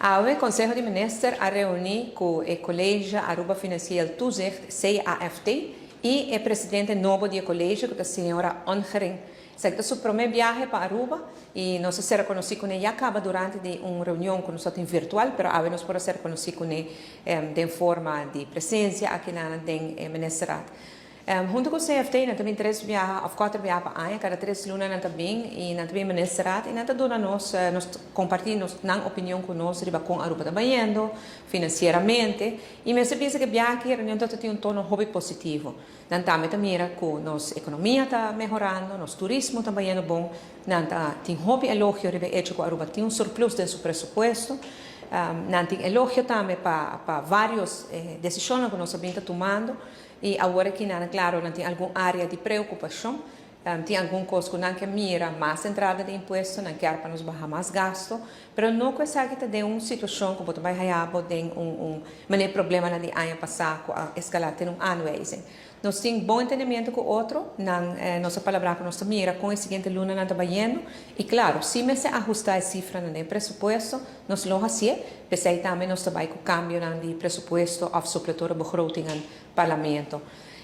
Awe Conseho di Minister a reuni cu e College Aruba Financieel Toezicht, CAFT, y e presidente nobo di e college, cu ta señora Ongering. Esaki ta su prome biahe pa Aruba y nos a ser conoci cu ne ya caba durante di un reunion cu nos a tin virtual, pero awe nos por a ser conoci cu ne den forma di presencia aki na den Ministerraad. Hunto cu CFT nan ta bin tres biaha of cuater biaha pa aña, cada 3 luna nan ta bin y nan ta bin Ministerraad y nan ta duna nos, nos comparti nos, nan opinion cu nos riba con Aruba ta bayendo financieramente, y mester bisa cu e biaha aki reunion ta tin un tono hopi positivo. Nan tambe ta mira cu nos economia ta mehorando, nos turismo ta bayendo bon, nan ta tin hopi elogio riba hecho cu Aruba tin un surplus den su presupuesto. Nan tin elogio tambe pa varios decision cu nos a bin ta tumando y awor aki nan, claro, nan tin algun area di preocupacion, tin algun cos cu nan kier mira mas entrada di impuesto, nan kier pa nos baha mas gasto, pero no cu esaki ta den un situacion cu bo ta bay haya bo den un manera problema na di aña pasa cu a escala te un aanwijzing. Nos tin bon entendimento cu otro, nan nos a palabra cu nos ta mira con e siguiente luna nan ta bayendo y, claro, si mester ahusta e cifra den presupuesto, nos lo haci, pesey tambe nos ta bay cu cambio nan di presupuesto of suppletoire begroting den parlamento.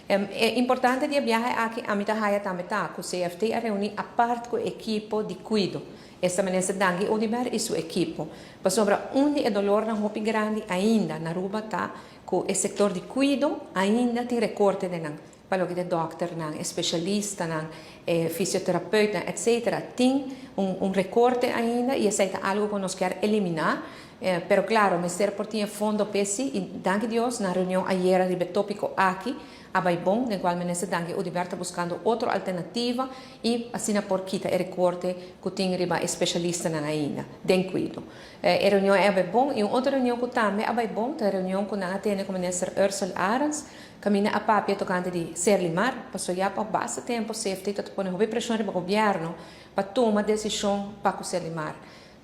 E importante di e biahe aki, ami ta haya tambe ta cu CFT a reuni apart cu ekipo di cuido. Esta minister Dangui Oduber y su ekipo. Pasobra un di e dolornan hopi grandi ainda na Aruba ta cu e sector di cuido ainda tin recorte den nan. Pa loke ta dokternan, specialistanan, fisiotherapeuten, etc. Tin un recorte ainda y esey ta algo cu nos kier elimina. Pero claro, mester por tin fondo p'esey y danki Dios na reunion ayera riba e topico aki a bay bon, den cual minister Dangui Oduber ta buscando otro alternativa y asina por kita e recorte cu tin riba specialistanan ainda den cuido. E reunion a bay bon y un otro reunion cu tambe a bay bon, ta e reunion cu nan a tene cu minister Ursell Arends, caminda a papia tocante di Serlimar, paso ya pa basta tempo CFT ta pone hopi presion riba gobierno pa tuma decision pa cu Serlimar.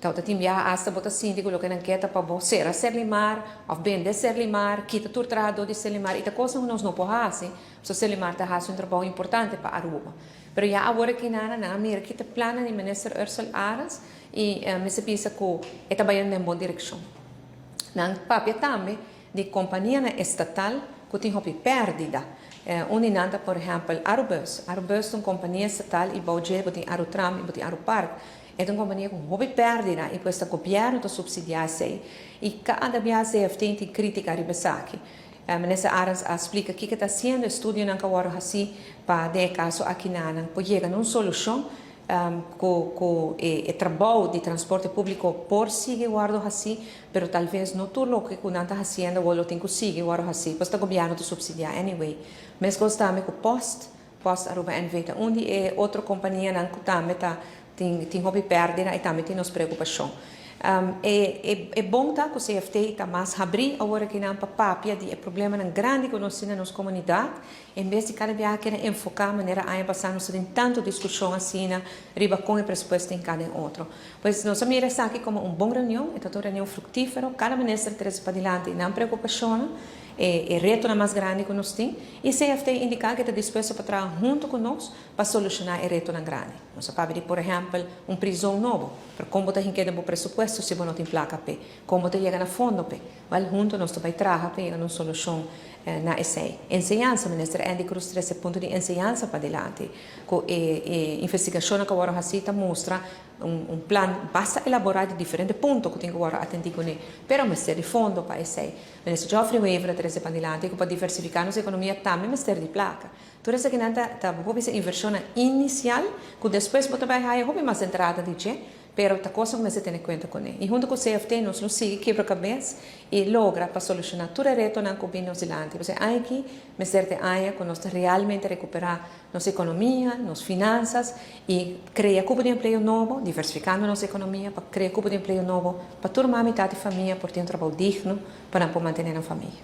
Anto, tin biaha hasta bo ta sinti cu loke nan kier ta pa bo cera Serlimar, of bende Serlimar, kita tur trahado di Serlimar, y ta cos nos no por haci, so Serlimar ta haci un trabou importante pa Aruba. Pero ya awor aki nan a mira cu e plan di minister Ursell Arends y mester bisa cu e ta bayendo den bon direccion. Nan papia tambe di compania estatal cu tin hopi perdida. Un di nan ta, por ehempel, Arubus. Arubus ta un compania estatal y bou dje bo tin Arutram y bo tin Arupark. E ta un compania cu hopi perdida y pues e gobierno ta subsidia esey. Y cada biaha CFT tin critica riba esaki. Minister Arends a splica cu ta haciendo estudionan cu awor asina pa den caso aki nan por yega na un solucion cu e trabou di transporte publico por sigui wordo asina, pero tal vez no tur loke cu nan ta haciendo lo tin cu sigui wordo asina, pues e gobierno ta subsidia anyway. Mescos tambe cu Post, Post Aruba NV ta un di e otro companianan cu tambe ta tin hopi perdida y tambe tin nos preocupacion. E bon ta cu CFT ta mas habri awor aki nan pa papia di e problemanan grandi cu nos tin den nos comunidad, en bes di cada biaha kier enfoca manera aña pasa nos tin tanto discusion asina riba con e presupuesto en cada otro. Pues nos a mira esaki como un bon reunion, e un reunion fructifero, cada minister a trece padilanti nan preocupacion, e reto mas grandi cu nos tin, y CFT a indica cu ta dispuesto pa traha hunto cu nos pa soluciona e reto grandi. Nos a papia di, por ehempel, un prison nobo, pero con bo ta hink'e den presupuesto si bo no tin placa p'e, con bo ta yega na fondo p'e. Wel, hunto nos ta bay traha pa yega na un solucion na esey. Enseñansa, minister Endy Croes a trece punto di enseñansa padilanti, cu e investigacion cu awor a haci ta mustra un plan basta elabora di diferente punto cu tin cu awor atendi cune, pero mester di fondo pa esey. Minister Geoffrey Wever a trece padilanti cu pa diversifica nos economia tambe mester di placa. Tur esaki nan ta hopi inversion inicial, cu despues bo ta bay haya hopi mas entrada di dje, pero ta cos cu mester tene cuenta cune. Y hunto cu CFT nos lo sigui kibra cabes y logra pa soluciona tur e retonan cu bin nos dilanti. Pasobra aki mester ta aña cu nos realmente recupera nos economia, nos finanzas y crea cupo di empleo nobo, diversificando nos economia pa crea cupo di empleo nobo, pa tur mama y tata di famia por tin un trabou digno pa por mantene nan famia.